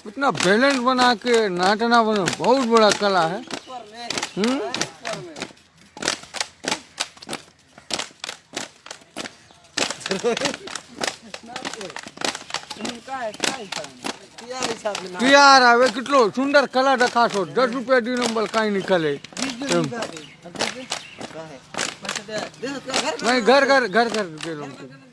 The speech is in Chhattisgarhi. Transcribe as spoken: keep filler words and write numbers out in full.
इतना बैलेंस बना के नाचना बना, बहुत बड़ा कला है। हम्म। पियार आवे कितलो सुंदर कला देखासो, दस रुपया दी नंबर काई निकले। नहीं, घर घर घर घर के लोग।